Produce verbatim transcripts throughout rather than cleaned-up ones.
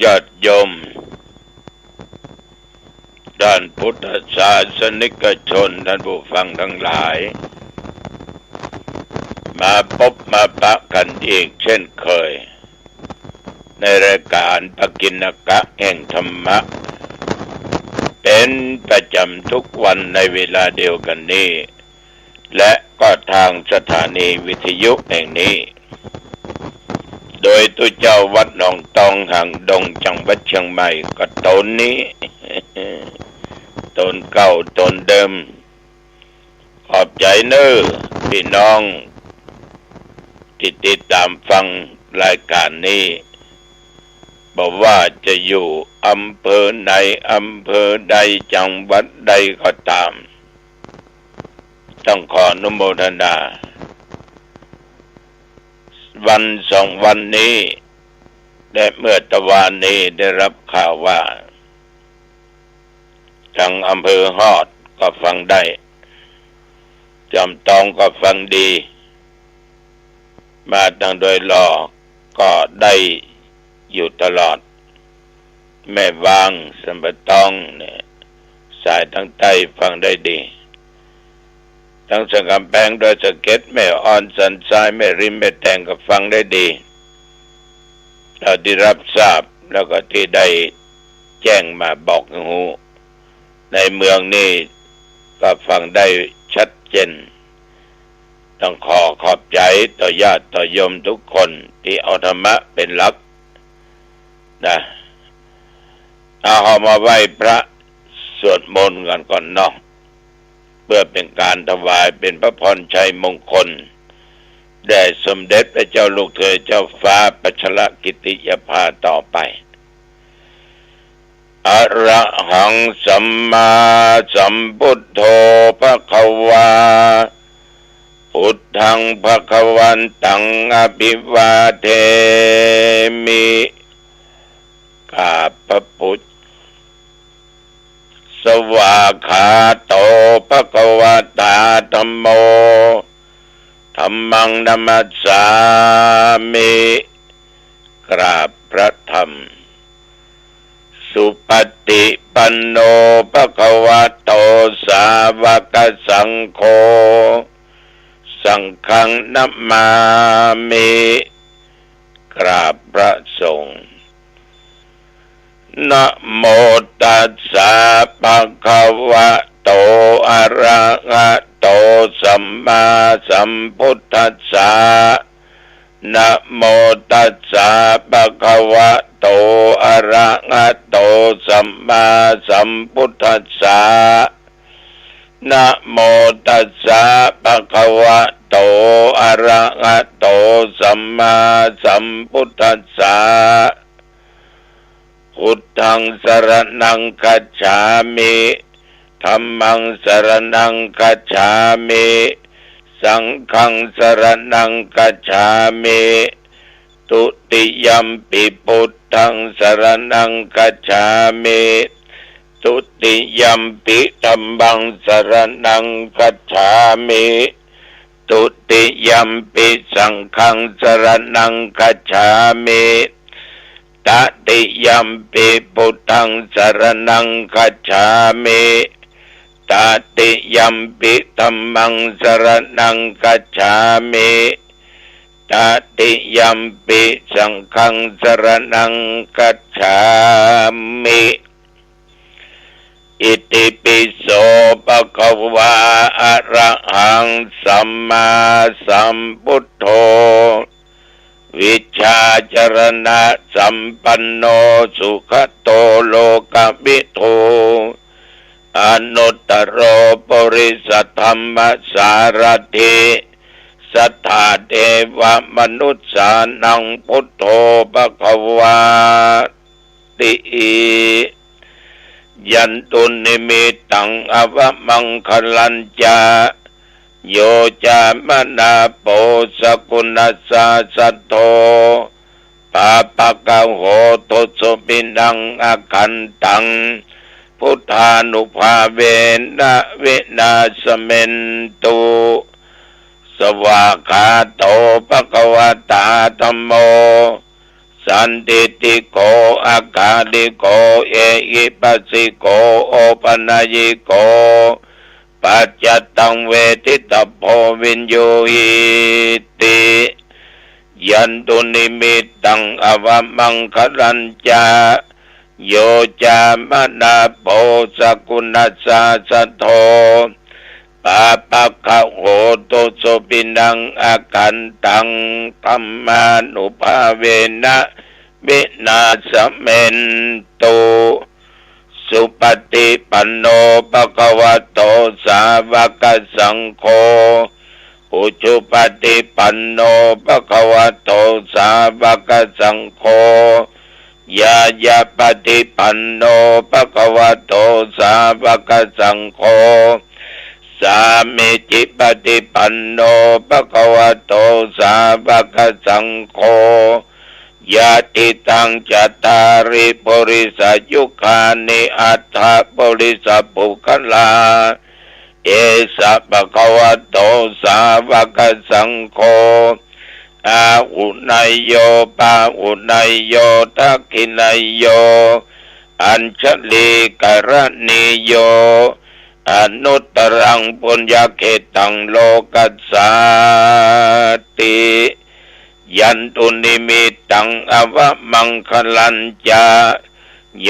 ญาติโยม ต้านพุทธศาสนิกชน ต้านผู้ฟังตังหลาย มาปบมาปะกั๋นอีกเช่นเคย ในรายก๋านปกิณกะแห่งธรรมะ เป๋นประจ๋ำทุกวันในเวลาเดียวกั๋นนี้ และก็ตางสถานีวิทยุแห่งนี้ โดยตุ๊เจ้าวัดหนองตองหางดงจังหวัดเชียงใหม่ก็ตนนี้ ตนเก่าตนเดิม ขอบใจ๋เน่อปี้น้องตี้ติดต๋ามฟังรายก๋านนี้ บ่ว่าจะอยู่อำเภอไหน อำเภอใด จังหวัดใดก็ต๋าม ต้องขออนุโมทนา วันสองวันนี้ และเมื่อตะวานนี้ได้ฮับข่าวว่า ตางอำเภอฮอดก็ฟังได้ จอมตองก็ฟังดี มาตางดอยหล่อก็ได้อยู่ตลอด แม่วาง สันป่าตองเนี่ย สายตางใต้ฟังได้ดี ตางสันก๋ำแปง ดอยสะเก็ด แม่อ่อน สันทราย แม่ริม แม่แตงก็ฟังได้ดี เท่าตี้ฮับทราบ แล้วก็ตี้ได้แจ้งมาบอกหื้อฮู้ ในเมืองนี้ก็ฟังได้ชัดเจน ต้องขอขอบใจ๋ต่อญาติต่อโยมทุกคนตี้เอาธรรมะเป๋นหลักนะ เอา เอามาไหว้พระสวดมนต์กั๋นก่อนเนาะ เพื่อเป๋นก๋านถวายเป๋นพระพรชัยมงคล แด่สมเด็จพระเจ้าลูกเธอเจ้าฟ้าพัชรกิติยาภาต่อไป อะระหังสัมมาสัมพุทโธภะคะวา พุทธังภะคะวันตังอะภิวาเทมิ กราบพระพุทธ สวากขาโตภะคะวะตาธัมโม ธัมมังนะมัสสามิ กราบพระธรรม สุปฏิปันโนภะคะวะโต สาวกสังโฆ สังฆังนะมามิ กราบพระสงฆ์ นะโมตัสสะภะคะวะโต อะระหะโต สัมมาสัมพุทธัสสะ นะโมตัสสะภะคะวะโต อะระหะโต สัมมาสัมพุทธัสสะ นะโมตัสสะภะคะวะโต อะระหะโต สัมมาสัมพุทธัสสะ พุทธังสรณังคัจฉามิ ธัมมังสรณังคัจฉามิ สังฆังสรณังคัจฉามิ ทุติยัมปิพุทธังสรณังคัจฉามิ ทุติยัมปิธัมมังสรณังคัจฉามิ ทุติยัมปิสังฆังสรณังคัจฉามิ ตติยัมปิพุทธังสรณังคัจฉามิ ตติยัมปิธัมมังสรณังคัจฉามิ ตติยัมปิสังฆังสรณังคัจฉามิ อิติปิโสภะคะวา อะระหังสัมมาสัมพุทโธ วิชชาจรณะสัมปันโน สุขะโตโลกะวิทู อนุตตโรปุริสธัมมสารถิ สัทธาเทวะมนุสสานังพุทโธภะคะวาติ ยันตุนิมิตตังอะวะมังคะลัญจะ โย จามะนาโป สะกุณัสสาสัทโธ ปาปะกะโห ทุสสุปิณังอะขันตัง พุทธานุภาเวนะวินาสเมนตุ สวากขาโตภะคะวะตาธัมโม สันทิฏฐิโก อากาลิโก เอหิปัสสิโก โอปนัยยิโก ปัจจัตตังเวทิตัพโพ วิญญูหิติ ยันตุนิมิตตัง อวมังคะลัญจะ โย จามนาโพ สกุณัสสาสะโท ปาปะกะโหตุ สุภินัง อาคันตัง ธัมมานุภาเวนะ วินาสเมนตุ สุปฏิปันโน ภะคะวะโต สาวะกะสังโฆ อุจุปฏิปันโน ภะคะวะโต สาวะกะสังโฆ ญาญาปฏิปันโน ภะคะวะโต สาวะกะสังโฆ สามีจิปฏิปันโน ภะคะวะโต สาวะกะสังโฆ ยะติตัง จัตตาริ ปุริสายุคานิ อัตถะ ปุริสปุคคลา เอสะ ภะคะวะโต สาวะกะสังโฆ อาหุเนยโย ปาหุเนยโย ทักขิเนยโย อัญชลีกะระณีโย อนุตตรัง ปุญญะเขตตัง โลกัสสาติ ยันตุนิมิตตัง อวมังคะลัญจะ โย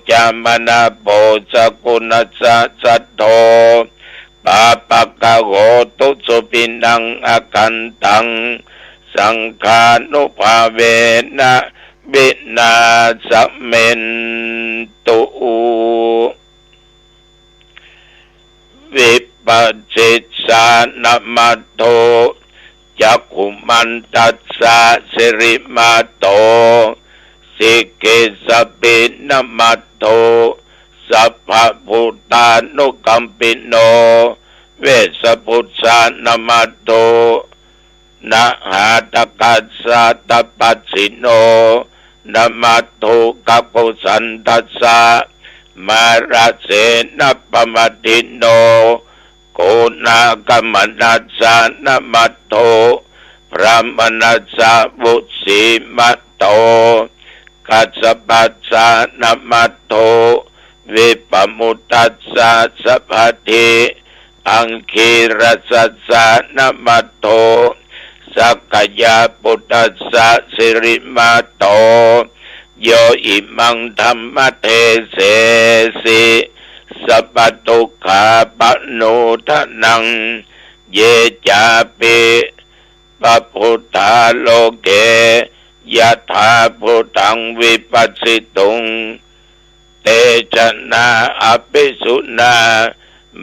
จามนาโพ สกุณัสสาสะโท ปาปะกะโหตุ สุภินัง อาคันตัง สังฆานุภาเวนะ วินาสเมนตุ วิปัสสิสานะมัทโธ จักขุมันตัสสะ สิริมาโต สิกขิสปินะมัทโธ สัพพะพุทธานุกัมปิโน เวสสะภุสสานะมัทโธ นะหาทะกัสสะ ตะปัสสิโน นะมัทโธ กะกุสันทัสสะ มาระเสนะปะมัทธิโน โกนาคมนัสสะ นะมัทโธ พรามนัสสะ วุสสีมะโต กัสสปัสสะ นะมัทโธ วิปปะมุตตัสสะ สะพัทธิ อังคีรัสสัสสะ นะมัทโธ สักกะยะปุตตัสสะ สิริมาโต โยอิมังธัมมะเทเสสิ สัพพะทุกขาปะโมทะนัง เยจาปิ ปะพุทธาโลเก ยะถาพุทธังวิปัสสิตุง เตชะนาอะภิสุนา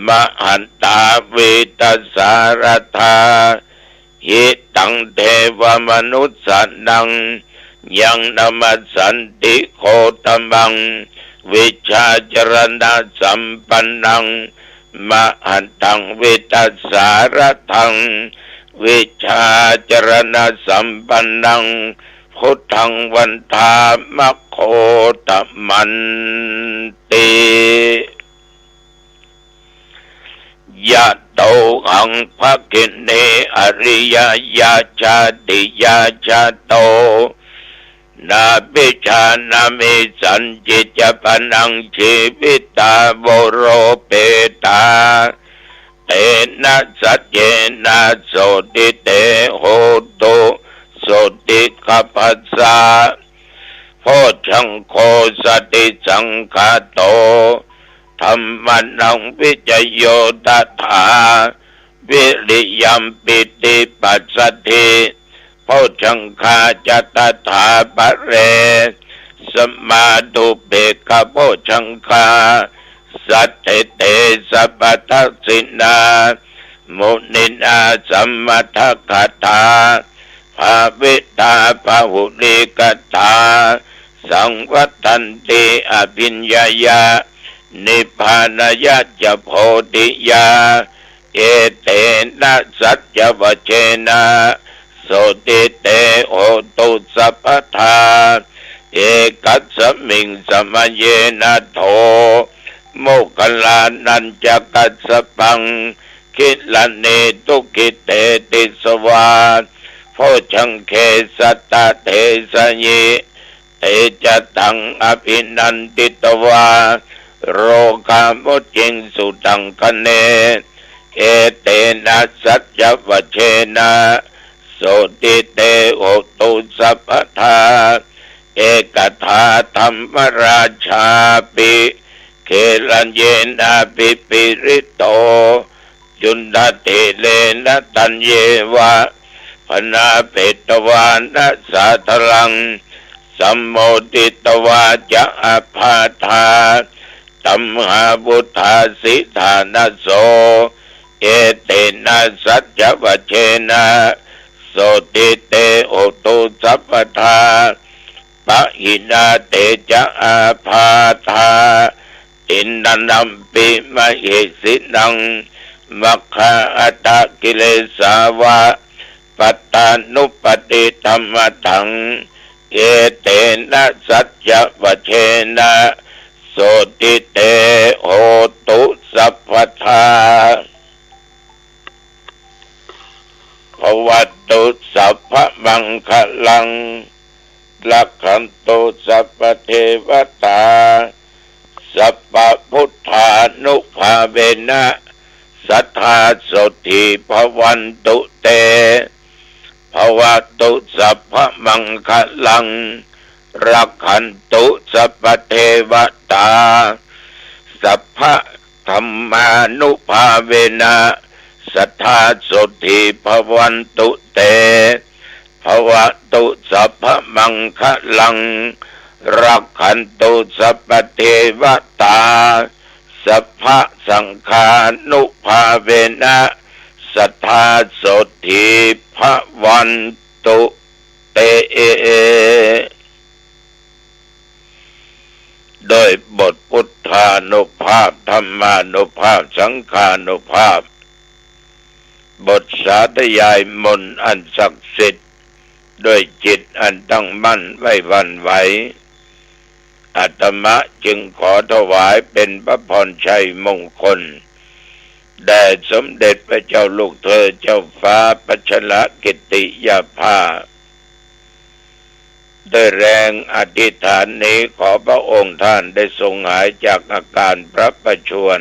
มหันตา วีตสาระธา หิตัง เทวะมนุสสานัง ยังนะมัสสันติ โคตมัง วิชชาจะรณะสัมปันนัง มหันตัง วีตสาระธัง วิชชาจะรณะสัมปันนัง พุทธัง วันทามะ โคตมันติ ยะโตหัง ภะคินี อะริยะยะ ชาติยะ ชาโต นาภิชานะมิสสัญญิ จะปะนัง จีวิตาโวโรเปตา เตนะสัจเจนะ โสติเต โหตุ โสติคพัสสะ โพชฌังโค สติสังคาโต ธัมมานัง วิจโย ตถา วิริยัมปิติปัสสะทธิ โพชฌังคาจะ ตถาปะเร สมาธุปเปกขะโพชฌังคา สัตถิเต สัพพะทักขิณา มุนินา สัมมัทธะกถา ภาวิตา บาหุลีกถา สังวัตถันติ อะภิญญายะ นิพพานายะจะ โพธิยา เอเตนะ สัจจวัจเจนะ โสติเต โหตุ สัพพะทา เอกัสสะมิง สะมะเยนะ โท โมคคัลลานัญจะ กัสสะปัง กิลาเน ทุกขิเตติสวา โพชฌังเข สัตตะเทสะหิ te ca taṃ abhinanditvā rogā mucciṃsu taṅkhaṇe. Etena saccavajjena sotthi te hotu sabbadā. Ekadā dhammarājāpi gelaññenābhipīḷito cundattherena taññeva bhaṇāpetvāna sādaraṃ sammoditvā ca ābādhā tamhā vuṭṭhāsi ṭhānaso. Etena saccavajjena sotthi te hotu sabbadā. Pahīnā te ca ābādhā tiṇṇannampi mahesinaṃ maggāhatakilesā va pattānuppattidhammataṃ. Etena saccavajjena sotthi te hotu sabbadā. Bhavatu sabbamaṅgalaṃ rakkhantu sabbadevatā sabbabuddhānubhāvena sadā sotthī bhavantu te. Bhavatu sabbamaṅgalaṃ rakkhantu sabbadevatā sabbadhammānubhāvena sadā sotthī bhavantu te. Bhavatu sabbamaṅgalaṃ rakkhantu sabbadevatā sabbasaṅghānubhāvena sadā sotthī bhavantu te. ด้วยบทพุทธานุภาพ ธัมมานุภาพ สังฆานุภาพ บทสาธยายมนต์อันศักดิ์สิทธิ์ ด้วยจิตอันตั้งมั่นไม่หวั่นไหว อาตมาจึงขอถวายเป็นพระพรชัยมงคล แด่สมเด็จพระเจ้าลูกเธอเจ้าฟ้าพัชรกิติยาภา ด้วยแรงอธิษฐานนี้ขอพระองค์ท่านได้ทรงหายจากอาการพระประชวร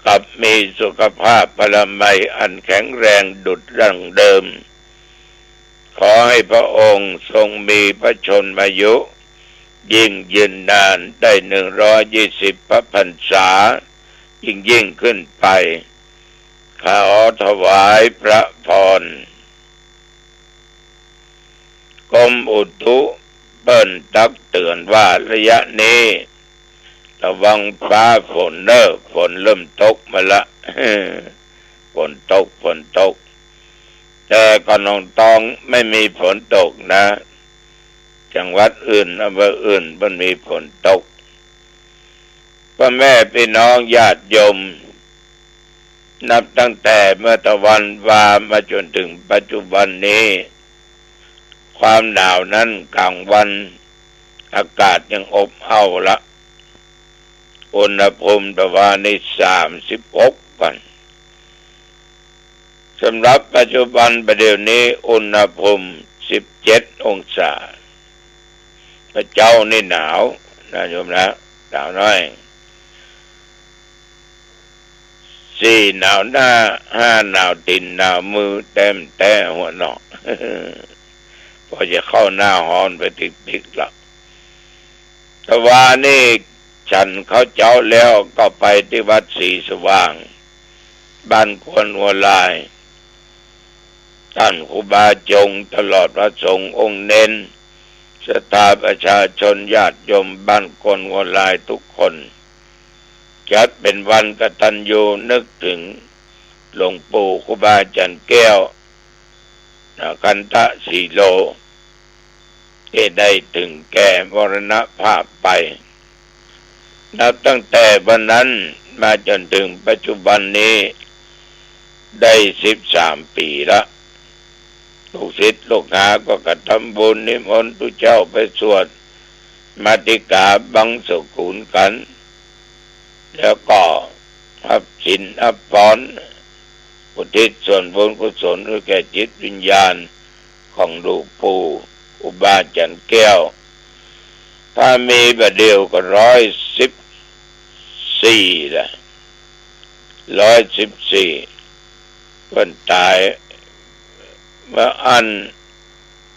กลับมีสุขภาพพลามัยอันแข็งแรงดุจดังเดิม ขอให้พระองค์ทรงมีพระชนมายุ ยิ่งยืนนานได้หนึ่งร้อยยี่สิบพระพรรษา ยิ่งยิ่งขึ้นไป ขอถวายพระพร กรมอุตุเปิ้นตักเตือนว่าระยะนี้ ระวังฟ้าฝนเน่อ ฝนเริ่มตกมาละ ฝนตก ฝนตก แต่เกาะนองตองไม่มีฝนตกนะ จังหวัดอื่น อำเภออื่น มันมีฝนตก พ่อแม่พี่น้องญาติโยม นับตั้งแต่เมื่อตะวันวามาจนถึงปัจจุบันนี้ ความหนาวนั้นกลางวัน อากาศยังอบอ้าวละ อุณหภูมิตะวานี้สามสิบหกวัน สำหรับปัจจุบันประเดี๋ยวนี้อุณหภูมิสิบเจ็ดองศา พระเจ้านี่หนาวนะโยมนะ หนาวน้อย สี่หนาวหน้า ห้าหนาวตี๋น หนาวมือ แต้มแต้หัวหนอก พอจะเข้าหน้าฮ้อนไปติกๆ ละ ตะวานี้ฉันข้าวเจ๊าแล้วก็ไปที่วัดศรีสว่าง บ้านควนหัวลาย ต้านครูบาจง ตลอดพระสงฆ์องค์เณร ศรัทธาประชาชนญาติโยมบ้านควนหัวลายทุกคน จัดเป็นวันกตัญญูนึกถึงหลวงปู่ครูบาอาจารย์แก้ว อาคันตะสีโล ที่ได้ถึงแก่มรณภาพไป นับตั้งแต่วันนั้นมาจนถึงปัจจุบันนี้ ได้สิบสามปี๋ละ ลูกศิษย์ลูกหาก็กระทำบุญนิมนต์ตุ๊เจ้าไปสวดมาติกาบังสุกุลกัน แล้วก็ฮับศีลฮับพร อุทิศส่วนบุญกุศลให้แก่จิตวิญญาณของหลวงปู่ครูบาอาจารย์แก้ว ถ้ามีบ่าเดี่ยวก็ร้อยสิบสี่ละ ร้อยสิบสี่ เปิ้นต๋ายเมื่ออั้น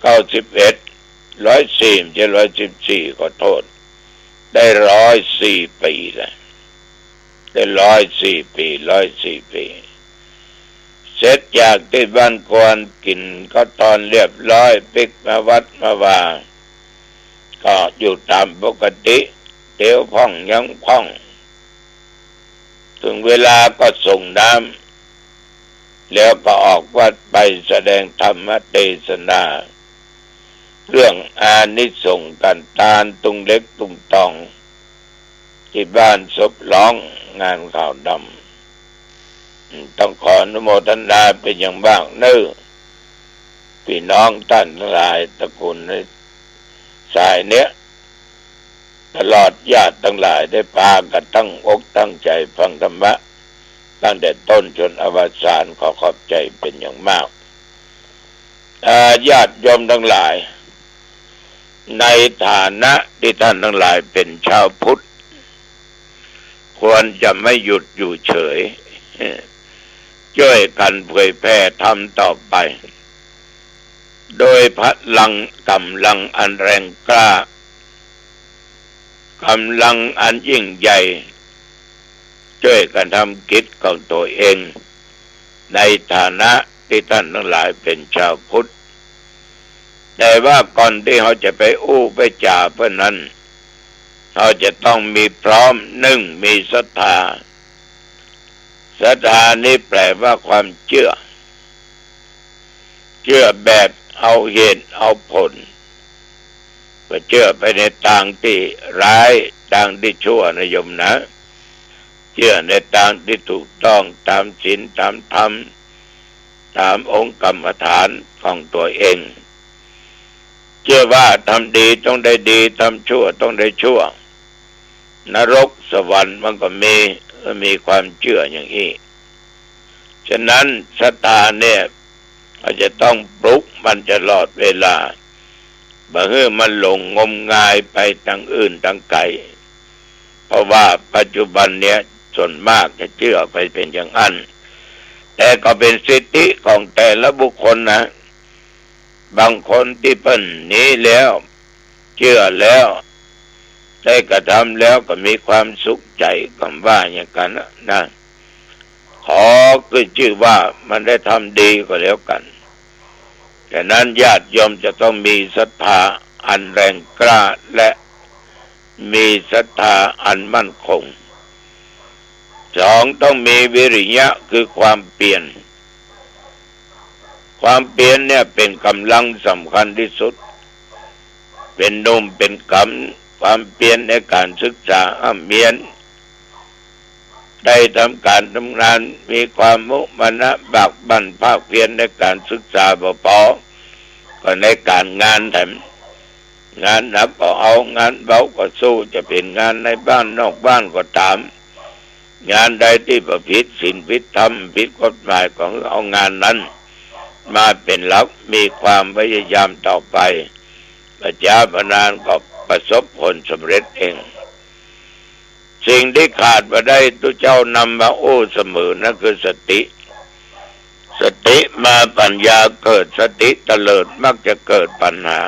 เก้าสิบเอ็ด ร้อยสี่ บ่ใจ้ร้อยสิบสี่ ขอโต้ษ ได้ร้อยสี่ปี๋ละ ได้ร้อยสี่ปี๋ ร้อยสี่ปี๋ เสร็จจากตี้บ้านควรกิ๋นข้าวตอนเรียบร้อย ปิ๊กมาวัดมาวา ก็อยู่ต๋ามปกติ เตียวพ่องยังพ่อง เถิงเวลาก็สรงน้ำ แล้วก็ออกวัดไปแสดงธรรมเตสนา เรื่องอานิสงส์ก๋านตานตุงเล็กตุงตอง ตี้บ้านศพร้อง งานขาวดำ อืม ต้องขออนุโมทนาเป๋นอย่างมากเนาะ ปี้น้องต้านตังหลาย ตระกู๋ลในสายเนี้ย ตลอดญาติตังหลายได้ปากั๋นตั้งอกตั้งใจ๋ฟังธรรมะ ตั้งแต่ต้นจ๋นอวสาน ขอขอบใจ๋เป๋นอย่างมาก อ่า ญาติโยมตังหลาย ในฐานะตี้ต้านตังหลายเป๋นชาวพุทธ ควรจะไม่หยุดอยู่เฉย จ้วยกั๋นเผยแผ่ธรรมต่อไป โดยพลังก๋ำลังอันแรงกล้า ก๋ำลังอันยิ่งใหญ่ จ้วยกั๋นทำกิจของตั๋วเอง ในฐานะตี้ต้านตังหลายเป๋นชาวพุทธ แต่ว่าก่อนตี้เฮาจะไปอู้ไปจ๋าเปิ้นนั้น เฮาจะต้องมีพร้อม นึ่ง มีศรัทธา ศรัทธานี้แปลว่าความเจื้อ เจื้อแบบเอาเหตุเอาผล บ่เจื้อไปในตางตี้ร้าย ตางตี้ชั่วนะโยมนะ เจื้อในตางตี้ถูกต้อง ต๋ามศีล ต๋ามธรรม ต๋ามองค์กรรมฐานของตั๋วเอง เจื้อว่าทำดีต้องได้ดี ทำชั่วต้องได้ชั่ว นรกสวรรค์มันก็มี มีความเจื้ออย่างอี้ ฉะนั้นศรัทธาเนี่ย เฮาจะต้องปลุกมันตลอดเวลา บ่หื้อมันหลงงมงายไปตางอื่นตางไก๋ เพราะว่าปัจจุบันเนี่ยส่วนมากจะเจื้อไปเป๋นอย่างอั้น แต่ก็เป๋นสิทธิของแต่ละบุคคลนะ บางคนตี้เปิ้นหนีแล้ว เจื้อแล้ว ได้กระทำแล้วก็มีความสุขใจ๋ กำว่าอย่างกั๋นนะ นะ ขอขึ้นจื้อว่ามันได้ทำดีก็แล้วกั๋น ฉะนั้นญาติโยมจะต้องมีศรัทธาอันแรงกล้า และมีศรัทธาอันมั่นคง สอง ต้องมีวิริยะ คือความเปียร ความเปียรเนี่ยเป๋นก๋ำลังสำคัญตี้สุด เป๋นหนุ่มเป๋นก๋ำ ความเปียรในก๋านศึกษา อ่ำเฮียน ได้ทำก๋านทำงาน มีความมุมานะบากบั่นภาคเพียรในก๋านศึกษาบ่ปอ ก็ในก๋านงานแถม งานหนักก็เอา งานเบาก็สู้ จะเป๋นงานในบ้านนอกบ้านก็ต๋าม งานใดตี้บ่ผิดศีลผิดธรรมผิดกฎหมายก็เอางานนั้นมาเป๋นหลัก มีความพยายามต่อไป บ่จ๊าบ่นานก็ประสบผลสำเร็จเอง สิ่งตี้ขาดบ่ได้ ตุ๊เจ้านำมาอู้เสมอ นั้นคือสติ สติมาปัญญาเกิด สติเตลิดมักจะเกิดปัญหา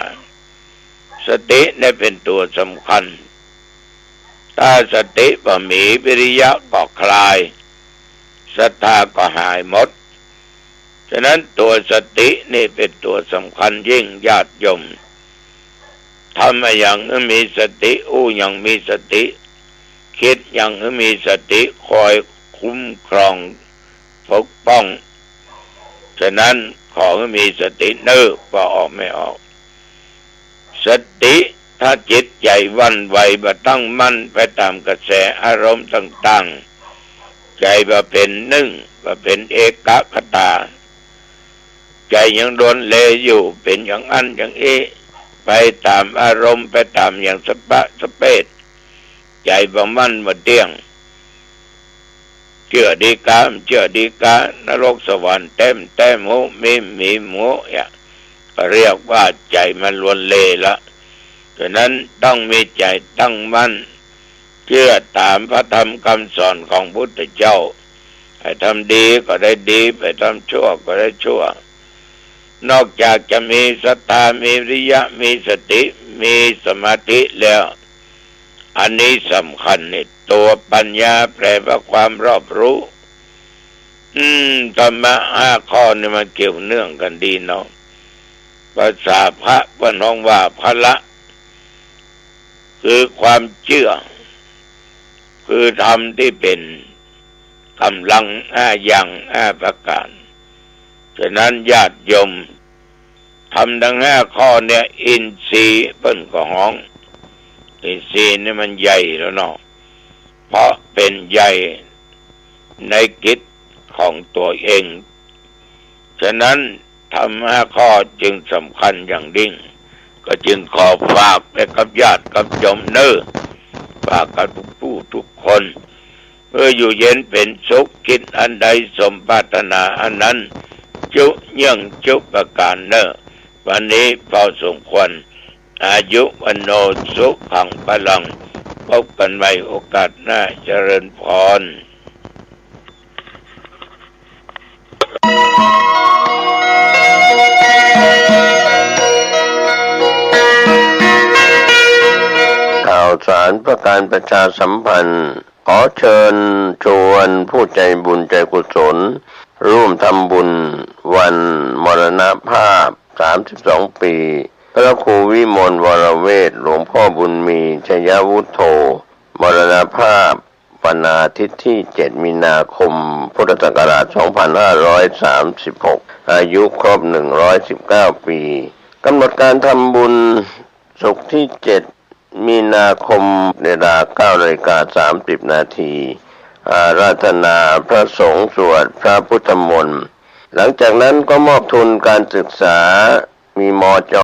สติเนี่ยเป๋นตั๋วสำคัญ ถ้าสติบ่มี วิริยะก็คลาย ศรัทธาก็หายหมด ฉะนั้นตั๋วสตินี่เป๋นตั๋วสำคัญยิ่ง ญาติโยม ทำอะหยังหื้อมีสติ อู้หยังมีสติ กึ๊ดหยังหื้อมีสติ คอยคุ้มครองปกป้อง ฉะนั้นขอหื้อมีสติเน่อ ปอออกไม่ออก สติ ถ้าจิตใจ๋หวั่นไหว บ่ตั้งมั่น ไปต๋ามกระแสอารมณ์ต่างๆ ใจ๋บ่เป๋นนึ่ง บ่เป๋นเอกคตา ใจ๋ยังลวนเลอยู่ เป๋นอย่างอั้นอย่างอี้ ไปต๋ามอารมณ์ ไปต๋ามอย่างสะป๊ะสะเป๊ะ ใจ๋บ่มั่นบ่เตี้ยง เจื้อดีกา เจื้อดีกา นรกสวรรค์แต๊มแต๊ม ฮู้มี มีฮู้ เนี่ย ก็เรียกว่าใจ๋มันลวนเลละ ฉะนั้นต้องมีใจ๋ตั้งมั่น เจื้อต๋ามพระธรรมกำสอนของพุทธเจ้า ใผทำดีก็ได้ดี ใผทำชั่วก็ได้ชั่ว นอกจากจะมีศรัทธา มีวิริยะ มีสติ มีสมาธิแล้ว อันนี้สำคัญนี่ ตั๋วปัญญาแปลว่าความรอบรู้ อืม ธรรมะห้าข้อนี่มันเกี่ยวเนื่องกั๋นดีเนาะ ภาษาพระเปิ้นฮ้องว่าพละ คือความเจื้อ คือธรรมตี้เป๋นก๋ำลังห้าอย่างห้าประก๋าน ฉะนั้นญาติโยม ธรรมตังห้าข้อเนี่ย อินทรีย์เปิ้นก็ฮ้อง อินทรีย์นี่มันใหญ่แล้วเนาะ เพราะเป๋นใหญ่ในกิจของตั๋วเอง ฉะนั้นธรรมห้าข้อจึงสำคัญอย่างยิ่ง ก็จึงขอฝากไปกับญาติกับโยมเน่อ ฝากกับทุกผู้ทุกคน เพื่ออยู่เย็นเป๋นสุข คิดอันใดสมปรารถนาอันนั้น จุเยื่องจุประก๋านเน่อ วันนี้พอสมควร อายุวัณโณสุขังพลัง พบกั๋นใหม่โอกาสหน้า เจริญพร ข่าวสารเพื่อการประชาสัมพันธ์ ขอเชิญชวนผู้ใจบุญใจกุศล ร่วมทำบุญวันมรณภาพ สามสิบสองปี พระครูวิมลวรเวช หลวงพ่อบุญมี ชยวุฒโธ มรณภาพ วันอาทิตย์ที่เจ็ดมีนาคม พุทธศักราชสองพันห้าร้อยสามสิบหก อายุครบหนึ่งร้อยสิบเก้าปี กำหนดการทำบุญศุกร์ที่เจ็ดมีนาคม เวลาเก้านาฬิกาสามสิบนาที อาราธนาพระสงฆ์ สวดพระพุทธมนต์ หลังจากนั้นก็มอบทุนการศึกษา มี มจ.